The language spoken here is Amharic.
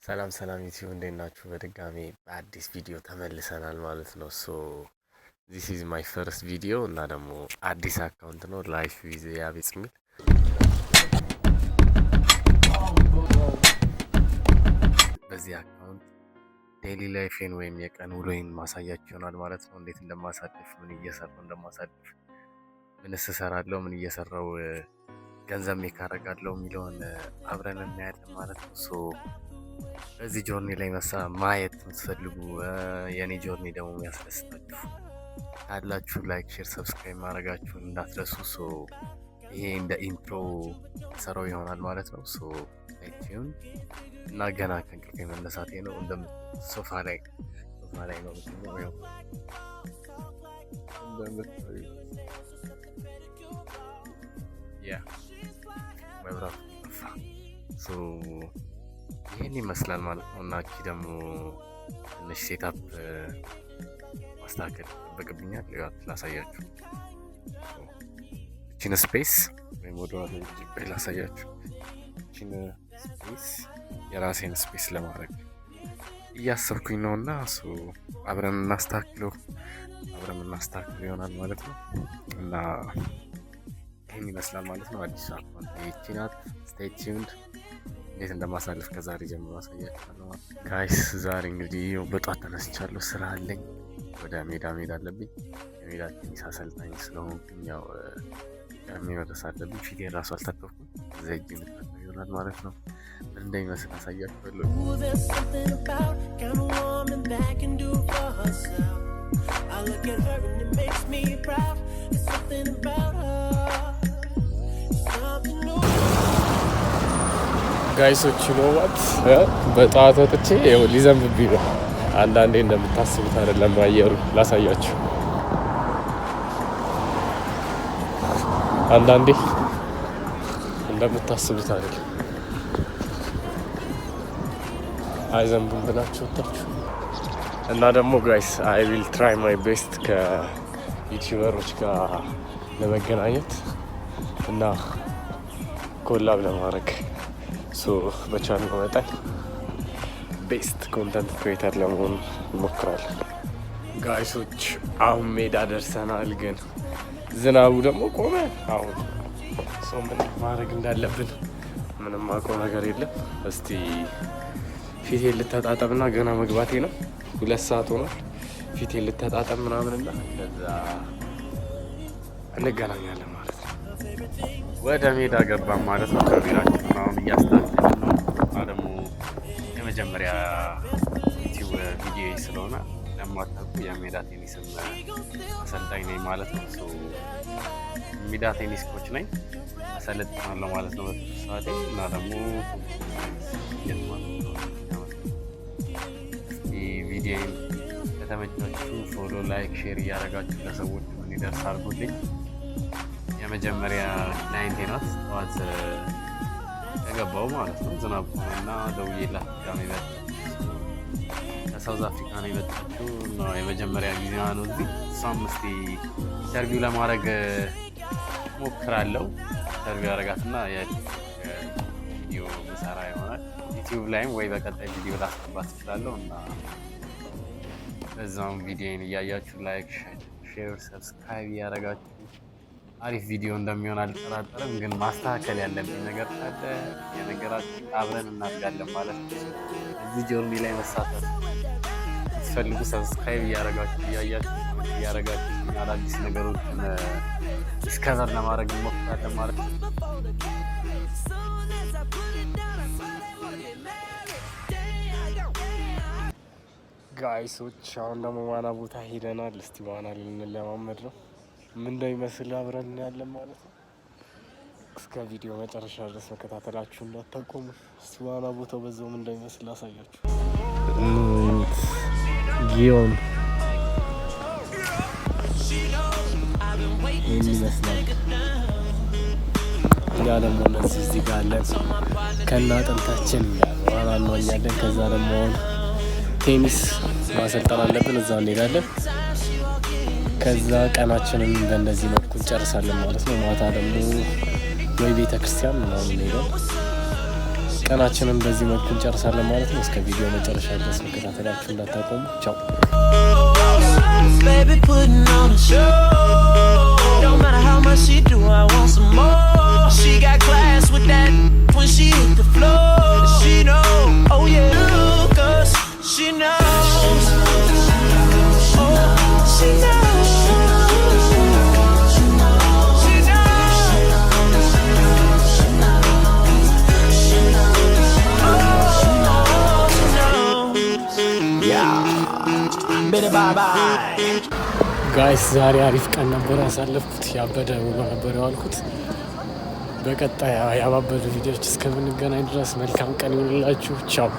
ሰላም ሰላም ዩቲዩብ፣ እንዴት ናችሁ? በድጋሜ በአዲስ ቪዲዮ ተመልሰናል ማለት ነው። So this is my first video እና ደግሞ አዲስ account ነው፣ Life with ያቤጽ የሚል። በዚህ account daily life ኤን ወይም የቀን ውሎዬን ማሳያችሁ ይሆናል ማለት ነው። እንዴት እንደማሳልፍ፣ ምን እየሰራው እንደማሳልፍ፣ ምንስ እሰራለሁ፣ ምን እየሰራው ገንዘብ make አደርጋለሁ የሚለውን አብረን እናያለን ማለት ነው። So በዚህ journey ላይ መሳ ማየት የምትፈልጉ፣ የእኔ journey ደግሞ የሚያስደስታችሁ ካላችሁ like፣ share፣ subscribe ማድረጋችሁን እንዳትረሱ። So ይሄ እንደ intro ሰራው ይሆናል ማለት ነው። So stay እና ገና ከእንቅልፌ መነሳቴ ነው። ሶፋ ላይ ነው የምተኛው። እንደምታዩት yeah፣ መብራቱ ጠፋ። So ይህን ይመስላል ማለት ነው። እና እቺ ደግሞ ትንሽ setup ማስተካከል ይጠበቅብኛል። ላሳያችሁ እቺን space ወይም ወደ ኋላ ላሳያችሁ። እቺን space የራሴን space ለማድረግ እያሰብኩኝ ነው እና አብረን እናስተካክለው ይሆናል ማለት ነው። እና ይህን ይመስላል ማለት ነው። አዲሱ account ይቺ ናት። Stay tuned። እንዴት እንደማሳልፍ ከዛሬ ጀምሮ አሳያችኋለሁ። Guys፣ ዛሬ እንግዲህ በጧት ተነስቻለሁ። ስራ አለኝ። ወደ ሜዳ መሄድ አለብኝ። የሜዳ ቴኒስ አሰልጣኝ ስለሆንኩኝ ያው ቀድሜ መድረስ አለብኝ። ፊቴን ራሱ አልታጠብኩም። እዛ ሄጄ የምታጠብ ይሆናል ማለት ነው። ምን እንደሚመስል አሳያችኋለሁ። Ooh, there's something about kind of woman that can do for herself. I look at her and it makes me proud. There's something about her. Something new. Guys ኦች፣ you know what፣ በጠዋት ወጥቼ ይኸው ሊዘንብብኝ ነው። አንዳንዴ እንደምታስቡት አይደለም አየሩ። ላሳያችሁ። አንዳንዴ እንደምታስቡት አይደለም። አይዘንብም ብላችሁ ወጣችሁ እና ደግሞ guys፣ I will try my best ከ YouTuber ኦች ጋር ለመገናኘት እና collab ለማድረግ። So በቻልነው መጠን best content creator ለመሆን እንሞክራለን። Guys ኦች፣ አሁን ሜዳ ደርሰናል፣ ግን ዝናቡ ደግሞ ቆመ። አሁን so ምን ማድረግ እንዳለብን ምንም አውቀው ነገር የለም። እስቲ ፊቴን ልተጣጠብና ገና መግባቴ ነው። 2 ሰዓት ሆኗል። ፊቴን ልተጣጠብ ምናምንና ከዛ እንገናኛለን ማለት ነው። ወደ ሜዳ ገባን ማለት ነው። ካሜራችንን አሁን እያስተካከልን ነው እና ደግሞ የመጀመሪያ ዩቲዩብ ቪዲዮ ስለሆነ፣ ለማታውቁ የሜዳ ቴኒስም አሰልጣኝ ነኝ ማለት ነው። ሜዳ ቴኒስ coach ነኝ፣ አሰለጥናለሁ ማለት ነው በትርፍ ሰዓቴ እና ደግሞ ማለት ነው። እስቲ ቪዲዮን ከተመቻችሁ follow፣ like፣ share እያደረጋችሁ ለሰዎች እንዲደርስ አድርጉልኝ። የመጀመሪያ client ኤ ናት። ጠዋት ከገባው ማለት ነው ዝናብ ሆነና ደውዬላት ድጋሜ መጣች። ከ South Africa ነው የመጣችው እና የመጀመሪያ ጊዜዋ ነው እዚህ። እሷም እስቲ interview ለማድረግ ሞክራለሁ። Interview አደርጋትና የቪዲዮ ምሰራ ይሆናል። ዩቲዩብ ላይም ወይ በቀጣይ ቪዲዮ ላስገባት እችላለሁ እና በዛውም ቪዲዮን እያያችሁ like፣ share፣ subscribe እያደረጋችሁ አሪፍ ቪዲዮ እንደሚሆን አልጠራጠርም። ግን ማስተካከል ያለብኝ ነገር ካለ የነገራችሁ አብረን እናድጋለን ማለት ነው። እዚህ journey ላይ መሳተፍ ስትፈልጉ subscribe እያደረጋችሁ፣ እያያችሁ እያደረጋችሁ አዳዲስ ነገሮችን discover ለማድረግ እንሞክራለን ማለት ነው። Soon as I put it down, I swear they wanna get mad. Damn. Guys ኦች፣ አሁን ደግሞ ዋና ቦታ ሄደናል። እስቲ ዋና ልንለማመድ ነው። ምን እንደሚመስል አብረን እናያለን ማለት ነው። እስከ ቪዲዮ መጨረሻ ድረስ መከታተላችሁ እንዳታቆሙ። እስቲ ዋና ቦታው በዛው ምን እንደሚመስል ላሳያችሁ። ጊዮን ይህን ይመስላል። እኛ ደግሞ እነዚህ እዚህ ጋር አለን ከና አጥንታችን ዋና እንዋኛለን። ከዛ ደግሞ አሁን ቴኒስ ማሰልጠን አለብን፣ እዛ እንሄዳለን። ከዛ ቀናችንን በእንደዚህ መልኩ እንጨርሳለን ማለት ነው። ማታ ደግሞ ወይ ቤተ ክርስቲያን ምናምን እንሄዳለን። ቀናችንን በዚህ መልኩ እንጨርሳለን ማለት ነው። እስከ ቪዲዮ መጨረሻ ድረስ መከታተላችሁ እንዳታቆሙ። ቻው። Baby putting on a show. Don't matter how much she do, I want some more. She got class with that when she hit the floor. She know, oh yeah, 'cause she knows. Oh, she knows. She knows. Oh, she knows. Yeah, Bitty bye bye. Guys፣ ዛሬ አሪፍ ቀን ነበር ያሳለፍኩት። ያበደ ውሎ ነበር የዋልኩት። በቀጣይ ያባበዱ ቪዲዮዎች እስከምንገናኝ ድረስ መልካም ቀን ይሁንላችሁ። ቻው።